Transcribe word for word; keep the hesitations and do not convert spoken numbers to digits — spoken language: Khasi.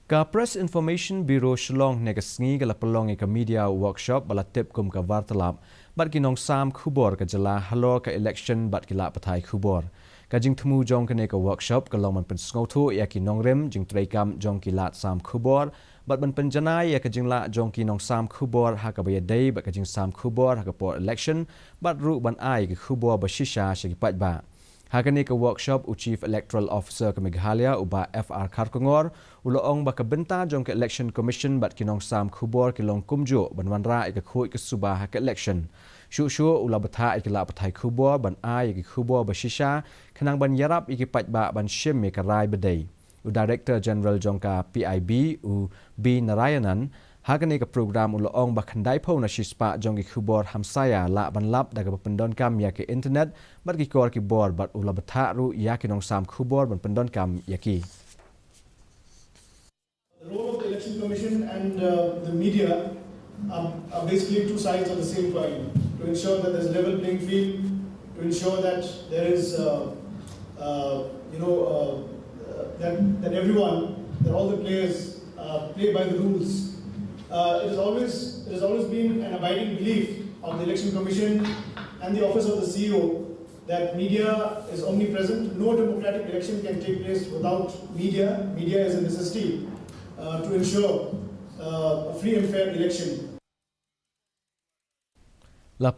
Ka Press Information Bureau Shillong ne ka sngi ka la pynlong ïa ka media workshop ba la tip kum ka Vartalap bad ki nongsam khubor ka jylla halor ka election bad ki lad pathai khubor. Ka jingthmu jong kane ka workshop ka long ban pynsngewthuh ïa ki nongrim jingtreikam jong ki lad sam khubor bad ban pynjanai ïa ka jinglah jong ki nongsam khubor ha kaba ïadei bad ka jingsam khubor ha ka por election bad ruh ban ai ki khubor ba shisha sha ki paidbah. Ha kane ka workshop u Chief Electoral Officer ka Meghalaya u Bah F R Kharkongor u la ong ba ka bynta jong ka Election Commission bad ki nongsam khubor ki long kumjuh ban wanrah ïa ka khuid ka suba ha ka election. Shuh shuh u la bthah ïa ki lad pathai khubor ban ai ïa ki khubor ba shisha khnang ban ïarap ïa ki paidbah ban shim ïa ka rai ba dei. U Director General jong ka P I B u B Narayanan ha kane ka program u la ong ba khyndaiphew na shispah jong ki khubor hamsaia lah ban lap da kaba pyndonkam ïa ka internet bad ki kor ki bor bad u la bthah ruh ïa ki nongsam khubor ban pyndonkam ïa ki. The role of the Election Commission and uh, the media are, are basically two sides of the same coin to ensure that there's level playing field, to ensure that there is, uh, uh, you know, uh, uh, that, that everyone, that all the players uh, play by the rules. Uh, it, has always, it has always been an abiding belief of the Election Commission and the Office of the C E O that media is omnipresent. No democratic election can take place without media. Media is a necessity uh, to ensure uh, a free and fair election. La